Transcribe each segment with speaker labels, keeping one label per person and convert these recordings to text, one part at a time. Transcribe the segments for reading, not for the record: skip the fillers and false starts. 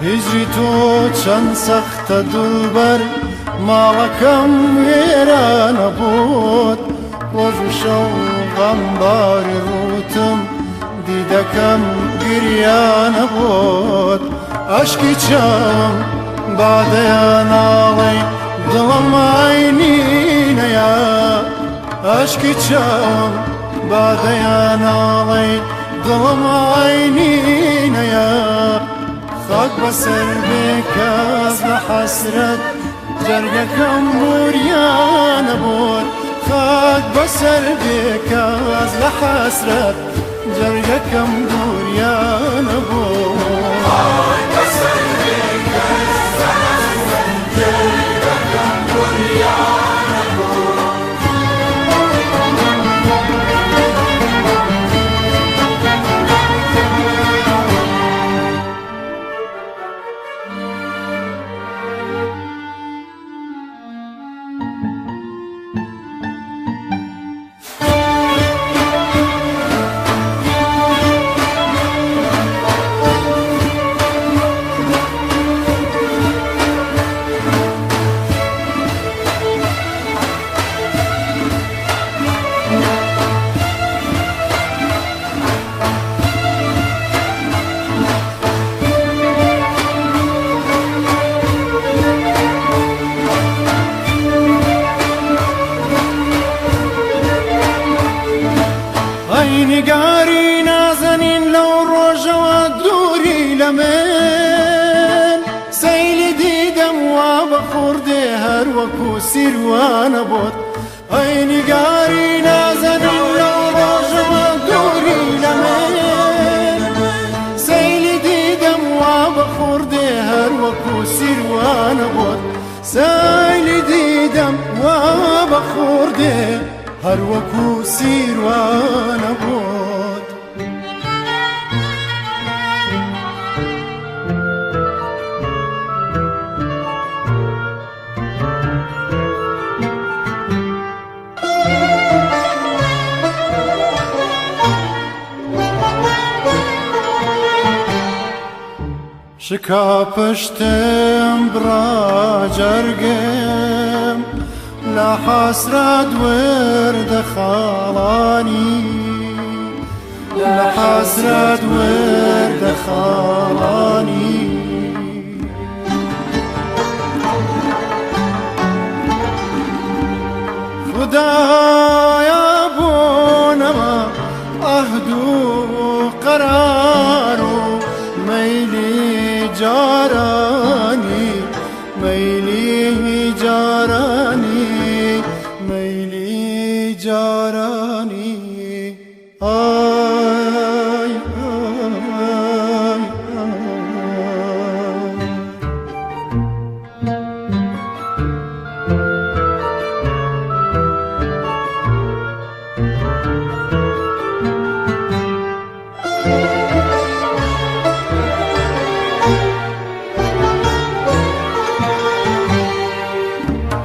Speaker 1: هیجری تۆ چەند سەختە دڵبەر، ماڵەکەم وێرانە بۆت. ڕۆژ و شەو غەمباری ڕووتم، دیدەکەم گریانە بۆت. ئەشکی چاوم بادەیاناڵەی دڵم ئاینینەیە، ئەشکی چاوم بادەیاناڵەی دڵم ئاینینەیە. خاک بەسەر بێکەس لە حەسرەت، جەرگەکەم بوریانە بۆت. خاک بەسەر بێکەس لە حەسرەت، جەرگەکەم بوریانە بۆت. ئەی نیگاری نازەنین، لەو ڕۆژەوە دووری لە من، سەیلی دیدەم وا بە خوردێ هەر وەکو سیروانە بۆت. ئەی نیگاری نازەنین، لەو ڕۆژەوە دووری لە من، سەیلی دیدەم وا بە خوردێ هەر وەکو سیروانە بۆت. سەیلی دیدەم وا بە خوردێ هەر وەکو سیروانە بۆت. شکا پشتم بڕا جەرگم لە حەسرەت وردە خاڵانی، لە حەسرەت وردە خاڵانی. خدایا بۆ نەما عەهد و قەرار و مەیلی جارانی، مەیلی جارانی، مەیلی جارانی. ئای ئای ئای.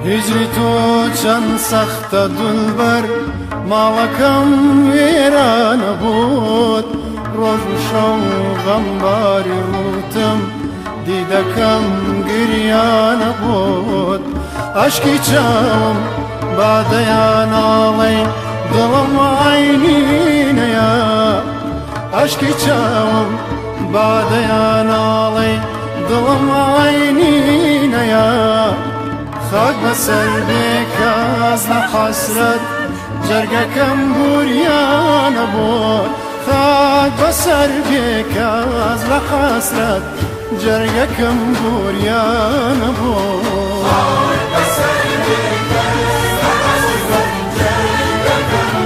Speaker 1: هیجری تۆ چەند سەختە دڵبەر، ماڵەکەم وێرانە بۆت. ڕۆژ و شەو غەمباری ڕووتم، دیدەکەم گریانە بۆت. ئەشکی چاوم بادەیاناڵەی دڵم ئاینینەیە، ئەشکی چاوم بادەیاناڵەی دڵم ئاینینەیە. خاک بەسەر بێکەس لە حەسرەت، جەرگەکەم بوریانە بۆت. خاک بەسەر بێکەس لە حەسرەت، جەرگەکەم بوریانە بۆت.
Speaker 2: بەسەر بێکەس لە حەسرەت، جەرگەکەم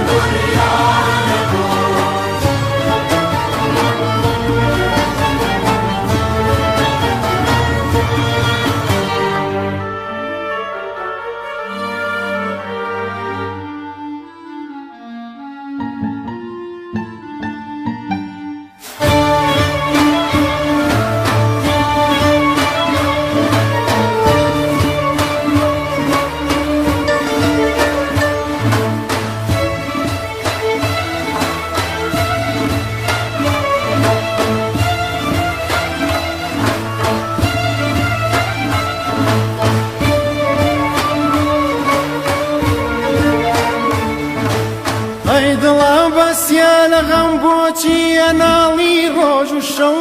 Speaker 1: ئەی دڵم بەسیە لە غەم بۆچیە ناڵی ڕۆژ و شەو،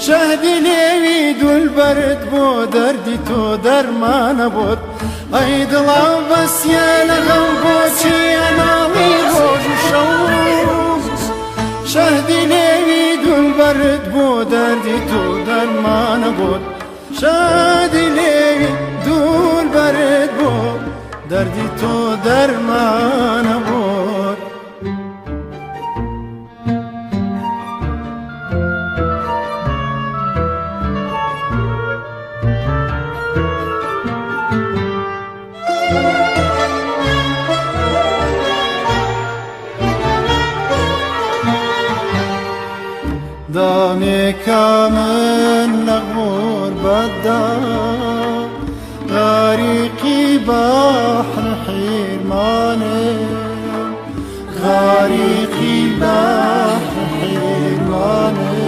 Speaker 1: شەهدی لێوی دولبەرت بۆ دەردی تۆ دەرمانە بۆت. ئەی دڵم بەسیە لە غەم بۆچیە ناڵی ڕۆژ و شەو، شەهدی لێوی دولبەرت بۆ دەردی تۆ دەرمانە بۆت. شادی لێوی دولبەرت بۆ دەردی تۆ دەرمانە بۆت. دامێکا من لە غوربەتدا غاریقی بەحر حیرمانێ، غاریقی بەحر حیرمانێ.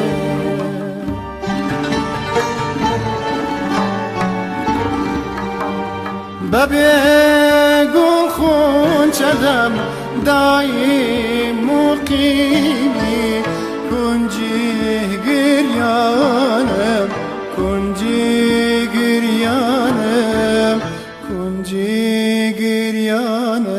Speaker 1: بەبێ گوڵ خونچەدەم دایم مقیمی، کنجی گریانم، کنجی گریانم، کنجی گریانم.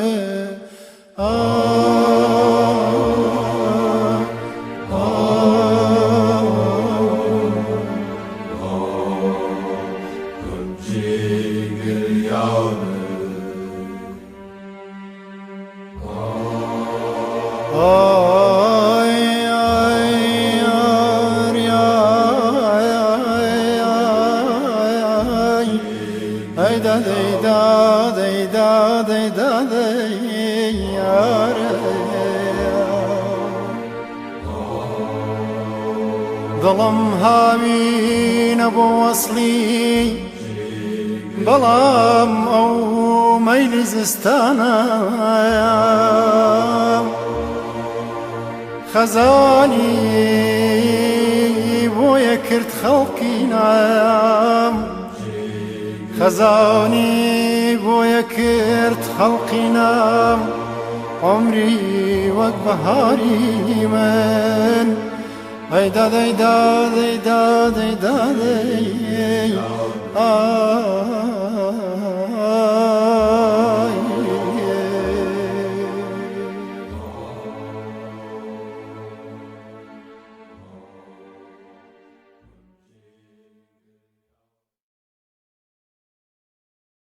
Speaker 2: کنجی گریانم.
Speaker 1: ئای ئای یار ئای ئای ئای دا دەی دا دەی دا دەی دا دەی یار. دڵم هاوینە بۆ وەسڵی، بەڵام ئەو مەیلی زستانە. خەزانی بۆیە کرد خەڵکی نام، خەزانی بۆیە کرد خەڵقی نام. عمری وەک بەهاری من. ئەی دا دەی دا دەی دا دەی دا دەی ئای.